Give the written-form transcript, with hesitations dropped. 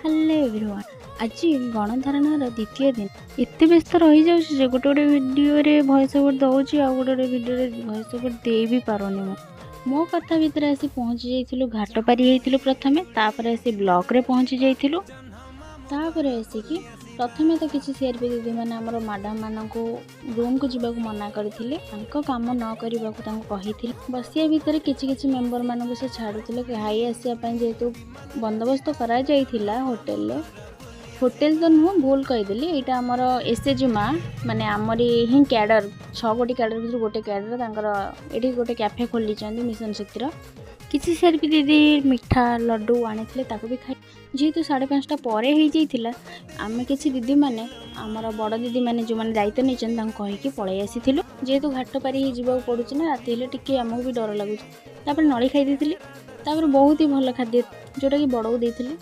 Hello everyone, ଆଜି ଗଣଧାରଣାର ଦ୍ୱିତୀୟ ଦିନ। ଏତେ ବ୍ୟସ୍ତ ରହିଯାଉଛି ଯେ ଗୋଟେ ଗୋଟେ ଭିଡ଼ିଓରେ ଭଏସ୍ ଓଭର୍ ଦେଉଛି ଆଉ ଗୋଟେ ଗୋଟେ ଭିଡ଼ିଓରେ ଭଏସ୍ ଓଭର୍ ଦେଇ ବି ପାରୁନି। ମୁଁ ମୋ କଥା ଭିତରେ ଆସି ପହଞ୍ଚି ଯାଇଥିଲୁ। ଘାଟ ପାରି ହେଇଥିଲୁ ପ୍ରଥମେ, ତାପରେ ଆସି ବ୍ଲକରେ ପହଞ୍ଚି ଯାଇଥିଲୁ। ତାପରେ ଆସିକି ପ୍ରଥମେ ତ କିଛି ସିଆର୍ପି ଦିଦିମାନେ ଆମର ମ୍ୟାଡ଼ାମମାନଙ୍କୁ ରୁମ୍କୁ ଯିବାକୁ ମନା କରିଥିଲେ, ତାଙ୍କ କାମ ନ କରିବାକୁ ତାଙ୍କୁ କହିଥିଲେ। ବସିବା ଭିତରେ କିଛି କିଛି ମେମ୍ବରମାନଙ୍କୁ ସେ ଛାଡ଼ୁଥିଲେ ଖାଇ ଆସିବା ପାଇଁ, ଯେହେତୁ ବନ୍ଦୋବସ୍ତ କରାଯାଇଥିଲା ହୋଟେଲରେ। ହୋଟେଲ ତ ନୁହଁ, ଭୁଲ କହିଦେଲି, ଏଇଟା ଆମର ଏସ୍ ଏଚ୍ ଜି ମା, ମାନେ ଆମରି ହିଁ କ୍ୟାଡ଼ର, 6 ଗୋଟି କ୍ୟାଡ଼ର ଭିତରୁ ଗୋଟେ କ୍ୟାଡ଼ର, ତାଙ୍କର ଏଠି ଗୋଟେ କ୍ୟାଫେ ଖୋଲିଛନ୍ତି ମିଶନ ଶକ୍ତିର। କିଛି ସିଆର୍ପି ଦିଦି ମିଠା ଲଡ଼ୁ ଆଣିଥିଲେ, ତାକୁ ବି ଖାଇ। ଯେହେତୁ 5:30 ପରେ ହେଇଯାଇଥିଲା, ଆମେ କିଛି ଦିଦିମାନେ ଆମର ବଡ଼ ଦିଦିମାନେ ଯେଉଁମାନେ ଦାୟିତ୍ୱ ନେଇଛନ୍ତି ତାଙ୍କୁ କହିକି ପଳେଇ ଆସିଥିଲୁ। ଯେହେତୁ ଘାଟ ପାରି ହେଇ ଯିବାକୁ ପଡ଼ୁଛି ନା, ରାତି ହେଲେ ଟିକେ ଆମକୁ ବି ଡର ଲାଗୁଛି। ତାପରେ ନଳି ଖାଇ ଦେଇଥିଲି। ତାପରେ ବହୁତ ହି ଭଲ ଖାଦ୍ୟ ଯେଉଁଟାକି ବଡ଼କୁ ଦେଇଥିଲେ।